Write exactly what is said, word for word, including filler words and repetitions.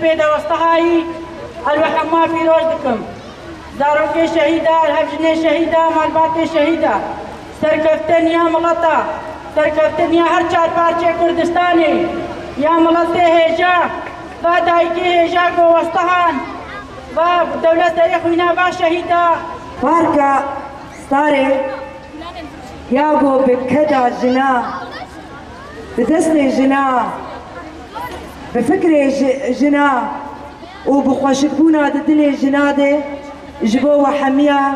Pê de westehayî ez we hema pîroz dikim. Zarokê şehîda, hevjinê şehîda, malbatê şehîda. Serkeftin ya mileta, serkeftin ya her çar parçeyê Kurdistanê, ya miletê hêja, va dayikê hêja ku westehan, va dewlet serê xwîna va şehîda. Parka Starê ya ku bi keda jina, bi destê jina, bi fikrê ji-, jina û bi xweşikbûna di dilê jina de ji bo we hemiya